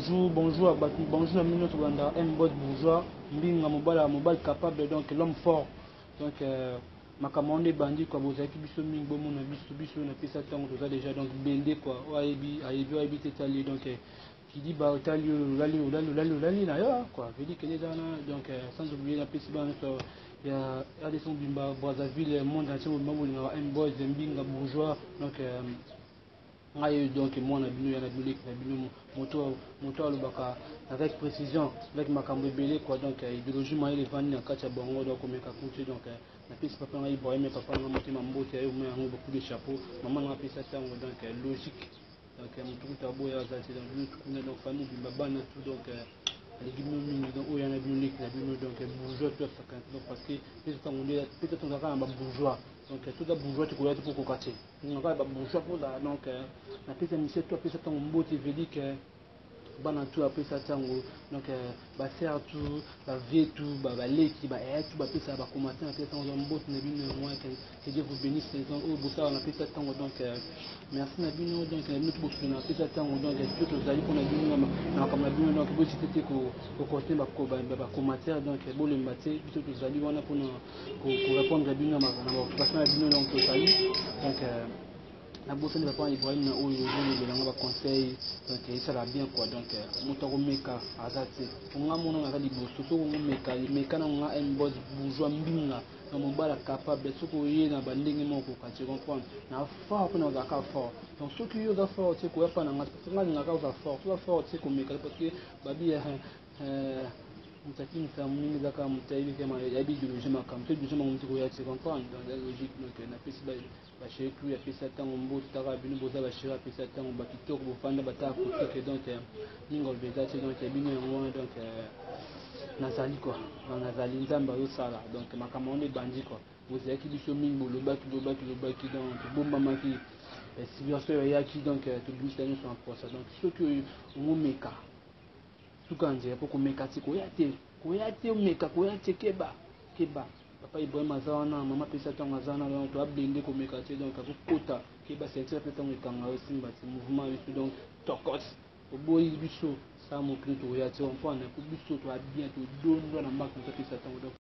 Bonjour, bonjour à bato, bonjour na bino nyonso bolanda M Boss Bourgeois, Mbinga mobala mobali capable, donc l'homme fort. Donc makambo wana ebandi quoi, bozalaki biso mingi, bomona biso biso napesa ntango toza déjà donc bende quoi, oyo ayebi ayebi, oyo ayebi te etali. Donc kidiba otali oyo olali olali olali olali na yo quoi, vedi kende eza wana. Donc sans oublier napesi bana nyonso ya RDC mobimba, Brazzaville, monde entier mobimba, bolingaka M Boys Mbinga Bourgeois. Donc ngai donc mwana bino, ya na bino, leki na bino, moto moto alobaka avec précision, avec makambo ebele quoi. Donc idéologie mayele evandi na kati ya bango, donc komeka kuti. Donc napesi papa ngai Ibrahim, papa nanga motema, mbote ya yo yango, beaucoup de chapeau. Mama nanga apesa ntango, donc logique, donc motu kuta aboya aza te. Donc bino tukuna, donc famille mobimba, bana tout, donc alingi bino mingi. Donc oyo yana bino, leki na bino, donc bourgeois tout asakana. Donc parce que mpe ntango nde mpe tozalaka na babourgeois, donc toza bourgeois te, koya te mpo koka te kaka babourgeois mpoza. Donc napesa monsieur to apesa ntango mbote, vedik bana tu apesa ntango, donc basœur tout, bavieux tout, baleki, bayaya tout bapesa bacommentaire, napesa ntango mbote na bino yango. Que Dieu vous bénisse. Oyo bosala napesa ntango, donc merci na bino, donc na bino to bosolo napesa ntango. Donc biso tozali mpona bino na makambo na bino, donc bosite te kocontinue bacommentaire, donc bolemba te, biso tozali wana mpona korépondre bino na baoccupation na bino. Donc tozali, donc nabosani papa Ibrahim na oyo ozolobelanga baconseil, donc esala bien quoi. Donc moto akomeka aza te, nga mona naza liboso. Soki ongomeka, meka na nga M Boss Bourgeois Mbinga na mobala capable. Soki oye na bandenge moko koka te comprendre na fort mpe na ozalaka fort. Donc soki yo oza fort te, koya mpa na nga, parce que nga alingaka oza fort. Soki oza fort te, komeka, parce que babi moto akimisa moningi eza kaka moto ayebi, ayebi idéologie makambo to idéologie makambo te, koya te comprendre. Donc eza logique. Donc napesi bachéri tout apesa ntango mbote, taka bino boza bachéri apesa ntango, bakitoko bofanda bataka kotike. Donc mingi oloba eza te, donc bino yango wana. Donc nazali quoi, nazali Nzambe azosala. Donc makambo wana ebandi quoi, bozalaki biso mingi, bolobaki lobaki lobaki, donc tobombamaki, situation eyaki, donc tobimisa nyonso na posa. Donc soki omomeka suka nzela mpo komeka te, koya te, koya te, omeka koya te, keba keba. Papa Ibrahim aza wana, mama apesa ntango aza wana, donc toablende komeka te. Donc azokota, keba, ceinture mpe ntango ekanga osimba te mouvement biso. Donc tokos oboyi biso sa mokili, tokoya te, comprendre po biso toa bien, todondwa na mbaka moto apesa ntango. Donc